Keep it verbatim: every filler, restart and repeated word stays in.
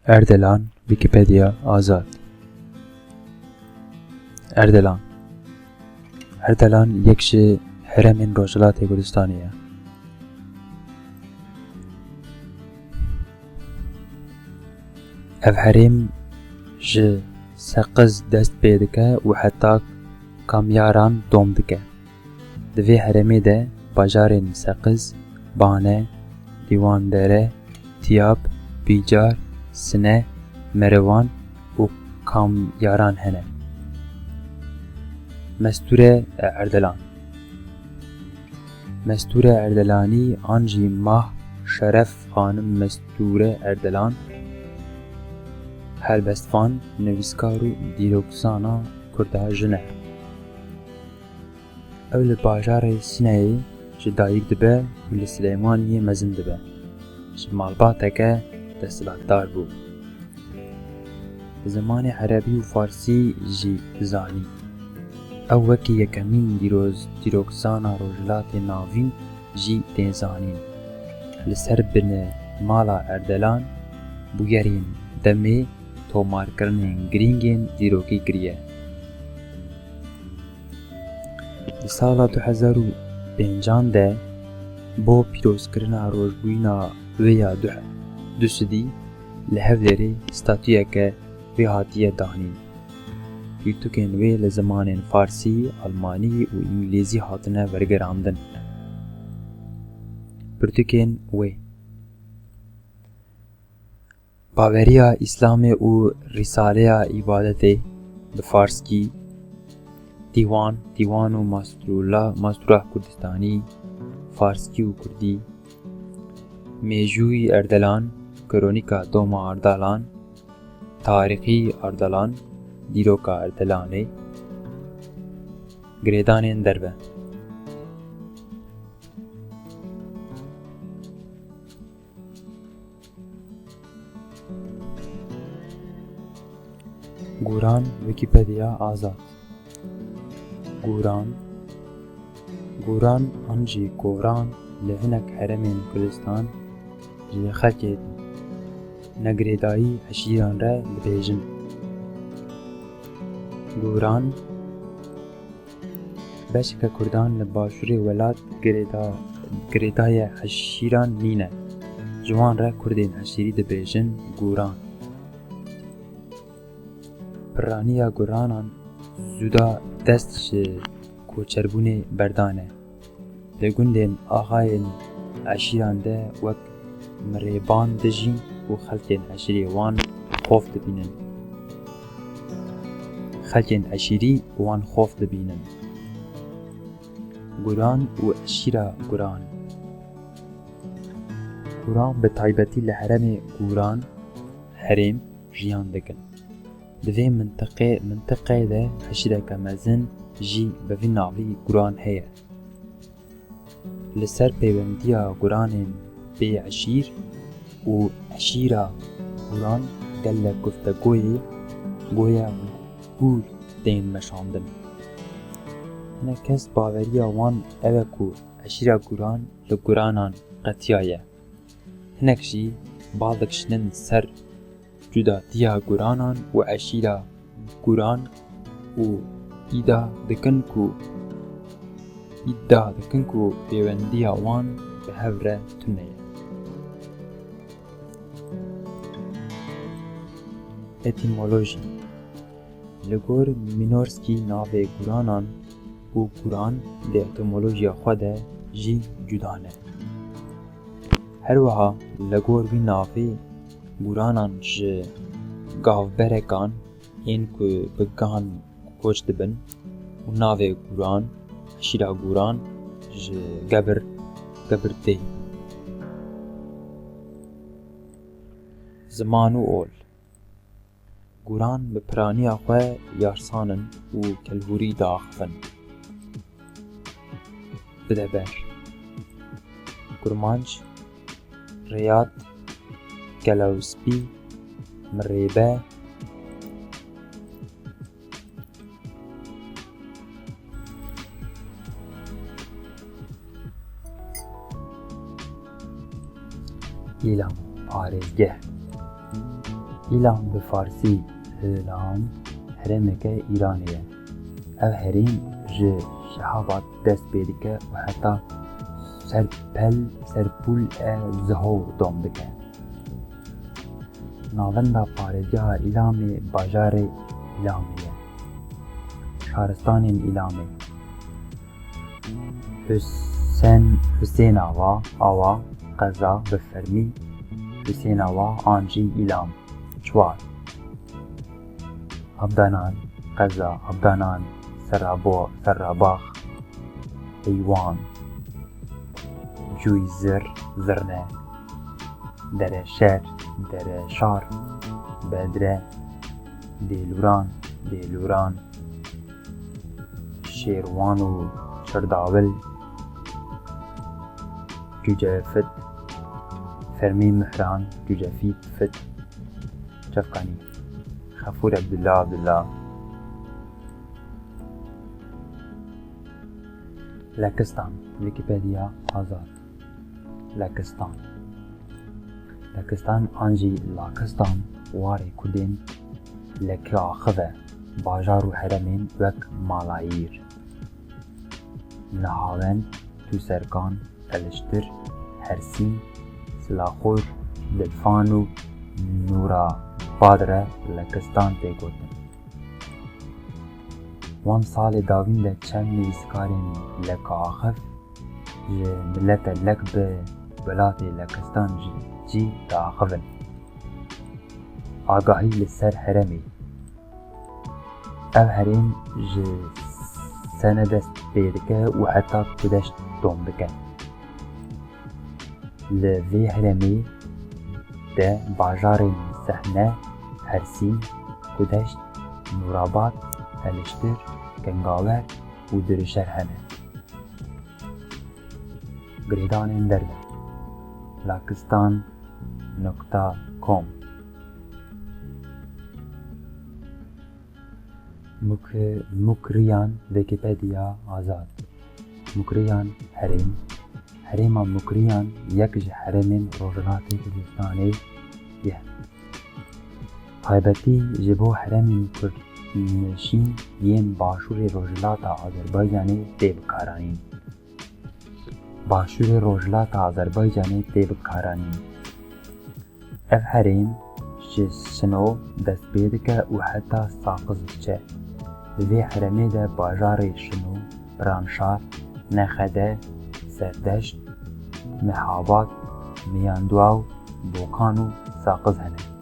Erdelan, Wikipedia, Azad. Erdelan. Erdelan yek ji herêmên Rojhilatê Kurdistanê ye. Ev herêm ji Seqiz dest pê dike û heta Kamyaran dom dike. Di vê herêmê de bajarên Seqiz, Bane, Dîwandere, Tiyab, Bîcar, Sine, Merivan û Kamyaran hene. Mestûre Erdelan. Mestûre Erdelanî an jî Mah Şeref Xanim Mestûre Erdelan, helbestvan, nivîskar û dîrokzana kurda jin e. Ew li bajarê Sineyê ji dayik dibe û li Silêmaniyê mezin dibe. Ji malbateke desthilatdar bû. Zimanê erebî û farsî jî dizanî. Ew wekî yekemîn dîroz-, dîrokzana Rojhilatê Navîn jî tên zanîn. Li ser binê mala Erdelan bûyerên demê tomarkirinên girîngên dîrokî kiriye. Di sala du hezar û pêncan de bo pîrozkirina rojbûyîna wê ya du, du sidî li Hewlêrê statuyeke wê hatiye danîn. Pirtûkên wê li zimanên farsî, almanî û îngilîzî hatine wergerandin. Pirtûkên wê. Baweriya Îslamê û Rîsaleya Îbadetê bi farskî, Dîwan, Dîwan û Masturula, Mastura Kurdistanî, farskî û kurdî, Mêjûyî Erdelan, Kronîka Doma Ardalan, Tarîxî Ardalan, Dîroka Erdelanê, Girêdanên Derve. Goran, Wikipedia, Azad. Goran. Goran an jî Goran li hinek herêmên Kurdistan ji xelkê negirêdayî eşîran re dibêjin. Goran. Beşeke Kurdan li başûrê welat girêda-, girêdayê eşîran nîne. Ji wan re Kurdên eşîrî dibêjin Guran. Piraniya Guranan zûda dest ji koçerbûnê berdane. Di gundên axayên eşîran de wek mirêban dijîn û xelkên eşîrê wan xof dibînin. Xelkên eşîrî wan xof dibînin. Guran û eşîra Guran. Guran bi taybetî li herêmê Guran, herêm, jiyan dikin. Di vê mintiqê-, mintiqeyê de eşîreke mezin jî bi vî navî Guran heye. Li ser pêwendiya Guranên bê eşîr û eşîra Guran gelek guftegoyê goya gûr tên meşandin. Hinek kes baweriya wan ew e ku eşîra Guran li Guranan qetiyaye. Hinek jî bal dikişînin ser cudatiya Guranan û eşîra Guran û îda dikin ku, îda dikin ku pêwendiya wan bi hev re tune ye. Etîmolojî. Li gor Minorskî navê Guranan û Guran di etîmolojiya xwe de jî cuda ne. Her wiha li gor vî navê Guranan ji gavberekan ên ku bi gan koç dibin û navê Guran, eşîra Guran ji gebir, gebir tê. Ziman û ol. Guran bi piraniya xwe yarsan in û kelhûrî diaxivin. Bideber. Kurmanc, rêyat, kelewspî, mirêbe. Îlan, parêzgeh. Îlam bi farsî Îlam herêmeke Îranê ye. Ev herêm ji Şehabad dest pê dike û heta Serpel, Serpûl e Ziho dom dike. Navenda parêzgeha Îlamê bajarê Îlamê ye. Şaristanên Îlamê. Husên, Husênawa, Awa, qeza bi fermî Husênawa an jî Îlam. Çwar. Abdanan, qeza Abdanan, Serabo, Serabax, Heywan, Cûyzir, Zirne, Dereşer, Dereşar, Bedre, Dêlûran, Dêlûran, Şêrwan û Çirdawil, Cûcefit, Fermî Mihran, Cûcefît, Fit, Çefkanî, Xefûr Ebdullah Abdullah. Lekistan, Wikipedia, Azad. Lekistan. Lekistan an jî Lakistan warê kurdên Lekiaxiv e, bajar û heremên wek Malayîr, Nihavend, Tûserkan, Eliştir, Hersîn, Silaxur, Dilfan û Nûrabad re Lekistan tê gotin. Wan salê dawîn de çend nivîskarên Lekiaxiv ji milete Lek bi welatê Lekistan ji cî diaxivin. Agahî li ser herêmê. Ev herêm ji Sene dest pê dike û heta Kudeşt dom dike. Li vê herêmê de bajarên Sehne, Hersîn, Kudeşt, Nûrabad, Eliştir, Kengawer û Dirişer hene. Girêdanên derve. Lakistan nokta com. Muk-, Mukriyan, Wikipedia, Azad. Mukriyan, herêm. Herêma Mukriyan yek ji herêmên Rojhilatê Kurdistanê ye. Taybetî ji bo herêmên kurdnişîn yên başûrê Rojhilata Azerbaycanê tê bikaranîn. Başûrê Rojhilata Azerbaycanê tê bikaranîn. Ev herêm ji Şino dest pê dike û heta Saqiz diçe. Li vê herêmê de bajarê Şino, Piranşar, Nexede, Serdeşt, Mehabad, Meyandua û Bokan û Saqiz hene.